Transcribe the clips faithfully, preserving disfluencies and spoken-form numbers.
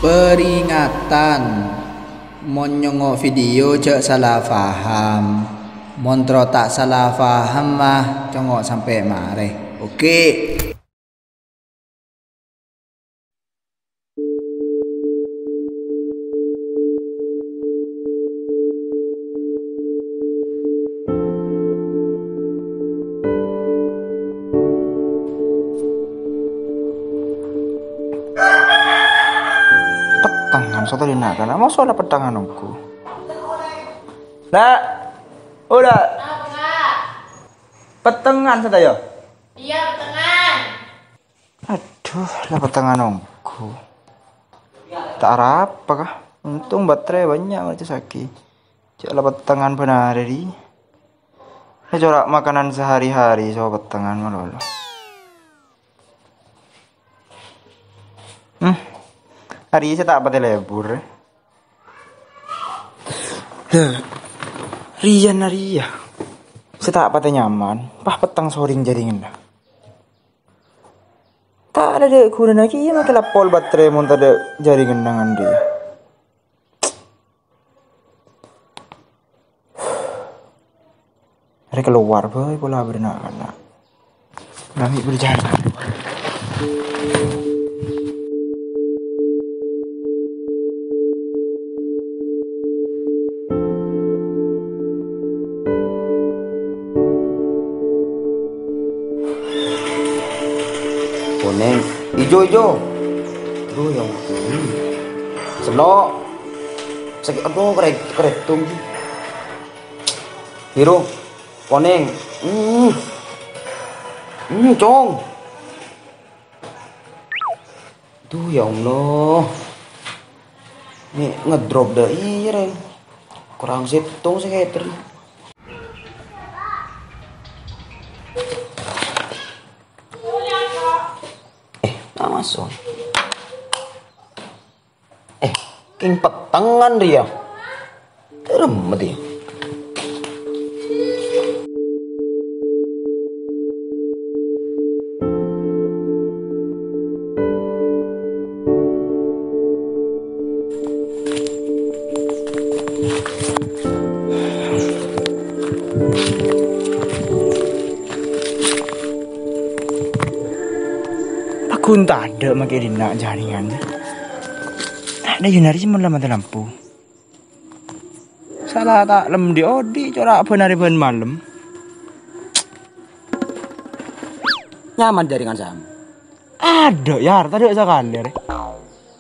Peringatan, mon nyongngo' video jhâ' sala paham. Mon terro ta' sala paham, mah, congko' sampè' marè. Oke. Pettengan, sapa rèya, Nak? Mosok la pettengan ongghu. Nak. Oh, Nak. Apa, Kak? Pettengan sadhâjâ. Iya, pettengan. Adhu, la pettengan ongghu. Ta' arapa, kah? Ontong baterè bânnya' ma' ècajhâghi. Jhâ' la pettengan bân arè, ri. È cora' makanan sehari-hari, so pettengan malolo. Hmm. Arè sè ta' patè lebur, eh. Lè, rèya na rèya. Sè ta' patè nyaman, pas petteng soring jhâringanna. Ta' ada ghunana kèya makè lapol baterè mon tadâ' jhâringanna ngan rèya. Arè kalowar bhâi pola bârna kana'. Nami berjalan. Konèng, ijo, ijo. Aduh, ya Allah. Hmm. Seno'. Sakè', aduh, kere-, keretung. Biru, konèng. Hmm. Hmm, cong. Duh, ya Allah. Nè' ngedrop dâ' iyâ, rèng. Korang sèttong sè ngeter. Eh, ta' maso'. Eh, kèng pettengan rèya. Teremmet ya. Paghun tadâ' makè dinna' jhâringan. Tadâ' yâ nari mon la matè lampu. Sala ta' lem dhi'-odhi' cora' bân arè bân malem. Nyaman jhâringan, Sam. Adâ', Yar, tadâ' sakalè, rè.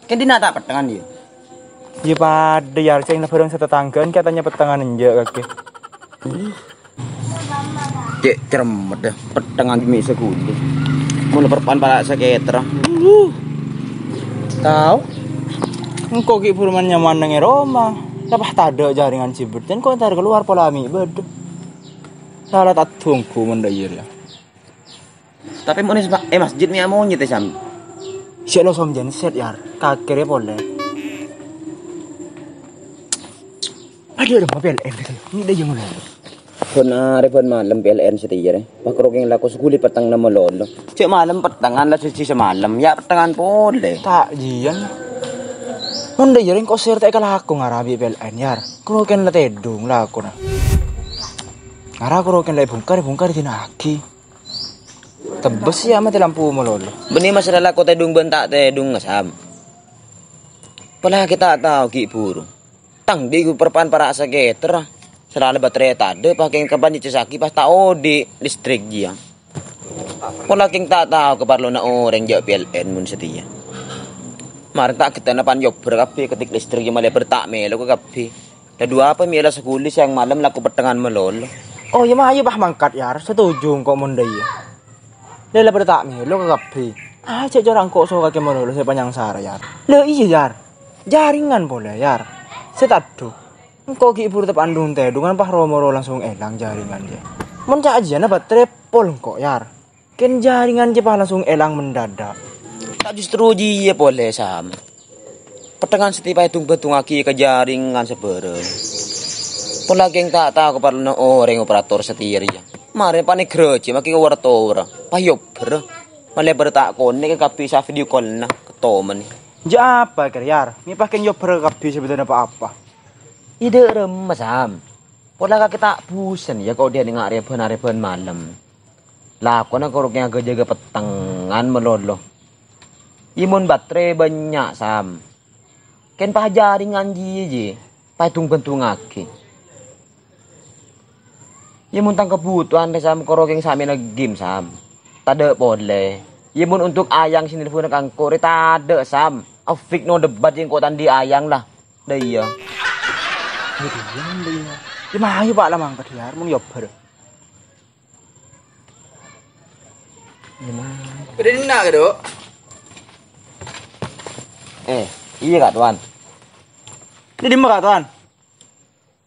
Kèng dinna' ta' pettengan, yâ? Yâ padâ, Yar, sèngko' bhâreng satatangghâ'ân katanya pettengan enjâ' kakè. Cè' ceremmet, yâ, pettengan mè' saghuli. Mon perpan pala' saketera. Tao. Engko' ghi' buru man-nyaman neng è roma. Tapè tadâ' jhâringan sè bâdâ, engko' entar kalowar pola mè' bâdâ. Sala ta' dhunggu mon dâ' iyâ rèya. Tapè mon è sma-, è masjid mè' amonyèt, è, Sam. Sè lo som genset, Yar. Kakèrè polè. Adâ' remma P L N gitu. Ini dâ' iyâ ngono. Bân arè bân malem P L N satèya rè. Pas karo kèng lako saghuli pettengnga malolo. Cè' malem pettengan la sèjhi samalem, yâ pettengan polè. Ta' jiyân. Mon dâ' iyâ rèng kosèr ta' èkalako ngara bi' P L N, Yar. Karo kèng la tèdung lakona. Ngara karo kèng la èbungkar, èbungkar èdina'aghi. Tebbhâs yâ matè lampu malolo. Bânnè masalah lako tèdung bân ta' tèdung, Sam. Polana ta' tao ghi' buru. Tang dhi' ghu perpan para' saketera. Sala bâterè tadâ' pakèng kapan ècajhâghi pas ta' odi' listrik jiyâ. Pola kèng ta' tao kaparlona orèng jâ' P L N mon satèya. Marè ta' ghettana pan yobber kabbhi ketik listrik jiyâ malè bâr ta' mèlo ka kabbhi. Dâ' duwâ apa mè' la saghuli sèyang malem lako pettengan malolo. Oh, yâ, ma-, ayo, pas mangkat, Yar. Satuju engko' mon dâ' iyâ. Lè la bâr ta' mèlo ka kabbhi. Ah, cè' cora' engko' so kakè malolo sè panyangsara, Yar. Lè iyâ, Yar. Jhâringan polè, Yar. Sè tadhung. Engko' ghi' buru teppa' andung tèdungan pas ro-moro langsung èlang jhâringan, yâ. Mon ca' ajiyâna bâterè pol engko', Yar. Kèng jhâringan jiyâ pas langsung èlang mendadak. Ta' justru jiyâ polè, Sam. Pettengan satèya èdung-bhâdungaghi ka jhâringan sabârâng. Pola kèng ta' tao kaparlona orèng operator satèya rèya. Marè panègrâ jiyâ makè ka waratora. Pas yobber. Malè bâr ta' konè' ka kabbhi sa video call-na. Kettoman. Jâ' apa, Ker, Yar? Mè' pas kèng nyobâr kabbhi sè bâdâna pa-apa. Iyâ, dâ' remma, Sam. Pola kakè ta' busen, yâ, ko' dhiyâ nèng arè bân-arè bân malem. Lakona karo kèng jâgâ-jâgâ pettengngan malolo. Iyâ, mon baterè bânnya', Sam. Kèng pajaringan jiyâ, jiyâ. Paèdung-bendungngaghi. Iyâ, mon tang kabhutowan rè, Sam, karo kèng samèna gim, Sam. Tadâ' polè. Iyâ, mon untuk Ayang sè nelponna ka engko' rè tadâ', Sam. Afik no debat jâ' engko' ta' andi' Ayang la. Dâ' iyâ. Iyâ, iyâ, iyâ. Iyâ, mayu, Pa', la mangkat, Yar, mon nyobâr. Iyâ, mayu. Udah dinna', Ka', Dok? Eh, iyâ, Ka' Towan. Ini dimma, Ka' Towan?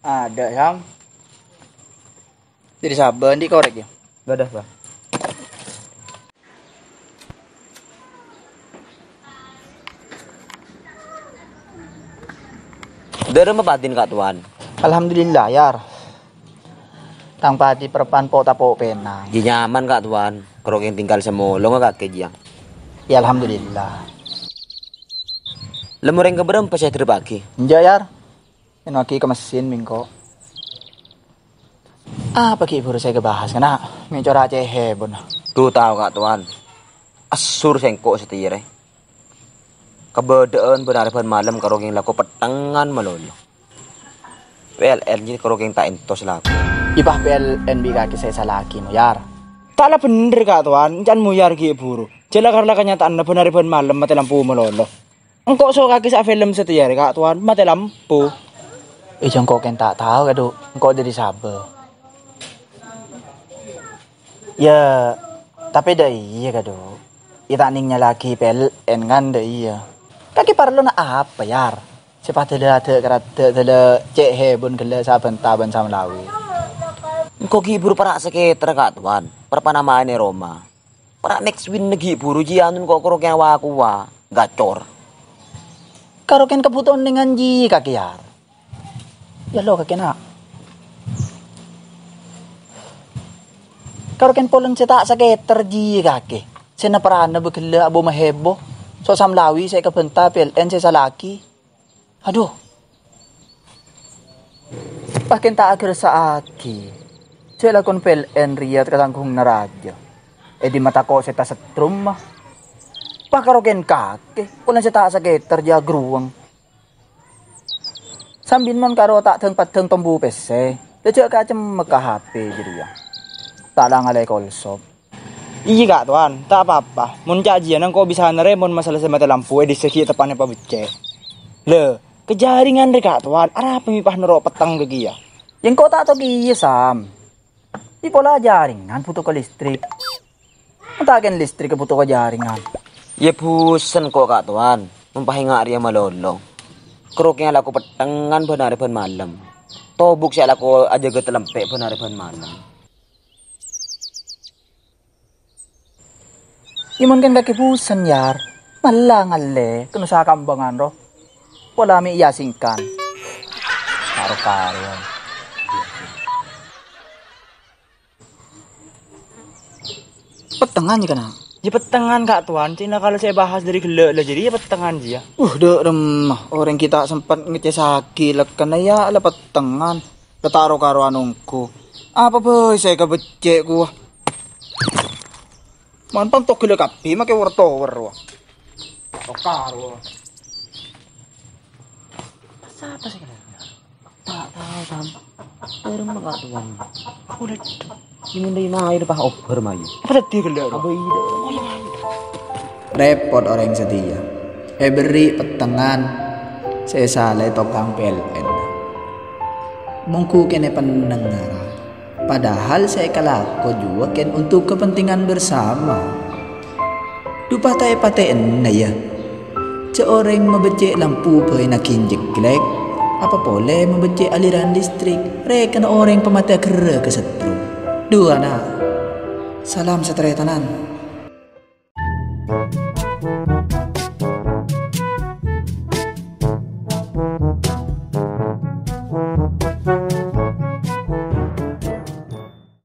Adâ', Sam. Jadi sabâ, andi' korek, yâ? Bâdâ, Bâ. Dâ' remma padin, Ka' Towan? Alhamdulillah, Yar. Tang padi perpan po' tapo' pènang. Jiyâ nyaman, Ka' Towan. Karo kèng tinggal samolonga kakè jiyâ. Yâ, alhamdulillah. Lemorèng ka bârâmpa sè èdhârâpaghi? Enjâ', Yar. Ènoaghi ka messin mèngko'. Apa ghi' bhuru sè èkabahas, kana'? Mè' cora' cèhè, bun. Dhu tao, Ka' Towan. Assur sèngko' satèya rè. Kabâdâ'ân bân arè bân malem karo kèng lako pettengngan malolo. P L N jiyâ karo kèng ta' èntos lako. Iyâ, Bâ, P L N bi' kakè sè èsala'aghi, no, Yar. Ta' la bhendher, Ka' Towan, can moyar ghi' bhuru. Jhâ' la karo la kanyata'anna bân arè bân malem matè lampu malolo. Engko' so kakè sè afilm satèya rè, Ka' Towan, matè lampu. Iyâ, engko' kèng ta' tao, Ka', Dhu. Engko' dâri sabâ. Yâ, tapè dâ' iyâ, Ka', Dhu. Iyâ, ta' nèng nyala'aghi P L N, kan, dâ' iyâ. Kakè parlona apa, Yar? Sè padâ la adâ' karaddhâ' dâla cè' hèbun ghellâ' sabânta bân Samlawi. Engko' ghi' bhuru para' sakèter, Ka' Towan. Para' panama'an è roma. Para' next win ghi' bhuru jiyâ anun ko'-koro kèng wa-kowa, gacor. Karo kèng kabhutowan nèng anji kakè, Yar. Yâ lo kakè, na'. Karo kèng polana sè ta' sakèter jiyâ kakè. Sè naparana bâ ghellâ' abo mahèbo. So' Samlawi sè èkabânta P L N sè sala'aghi. Adhu. Pas kèng ta' aghârsa'aghi. Jhâ' lakon P L N rèya katangghungnga rajâ. È dimma tako' sè tasetrum, ma. Pas karo kèng kakè, polana sè ta' sakèter jiyâ agrowang. Sambin mon karo ta' dhâng-paddhâng tombu pèssè, la jhâ' kacemmek ka H P jârèya. Ta' la ngalè kolsop. Iyâ, Ka' Towan, ta' pa-apa. Mon ca' jiyâ nang ko' bisa narèmon masalah sè matè lampu è dissa' ghi' teppa'na pabhecce'. Lè, ka jaringan rè, Ka' Towan, arapa mè' pas noro' petteng kakè, yâ? Yâ engko' ta' tao kèya, Sam. È pola jaringan bhuto ka listrik. Mon ta' kèng listrik bhuto ka jaringan. Yâ busen ko', Ka' Towan, mon pas enga' rèya malolo. Karo kèng alako pettengngan bân arè bân malem. Tobuk sè alako ajâgâ talempè' bân arè bân malem. Yâ mon kèng kakè busen, Yar. Mala ngallè, kèng usaha kambangan, ro. Pola mè' èasingkan. Karo-karowan. Pettengngan, yâ, kana'? Yâ, pettengngan, Ka' Towan. Cè'na kala sè èbahas dâri ghellâ' la jârèya pettengngan jiyâ. Uh, dâ' remma. Orèng ghi' ta' sempet ngecèsaghi lekkanna, yâ, la pettengngan. Kataro-karowan ongghu. Apa bhâi sè èkabhecce' kowa? Mantang togellâ kabbhi makè wèr-towèr, wa. Tokar, wa. Sapa sè kena? Ta' tao, Sam. Dâ' remma, Ka' Towan. Aku ledek. Ini ndai mayu pas obhâr mayu. Apa dhâddhi ghellâ', ro? Apa iyâ? Rèpot orèng satèya. Èberri' pettengngan sè èsala'è tokang P L N. Mongghu kènè' pennengnga. Padahal sè èkalako jhuwa kèng untuk kepentingan bersama. Dhu pa ta' èpatè'ana, yâ. Jhâ' orèng mabhecce' lampu bhâi naghi jegglek, apa polè mabhecce' aliran listrik, rèkana orèng pamatè aghârrâ' ka setrum. Dhu, ana'. Salam sataretanan.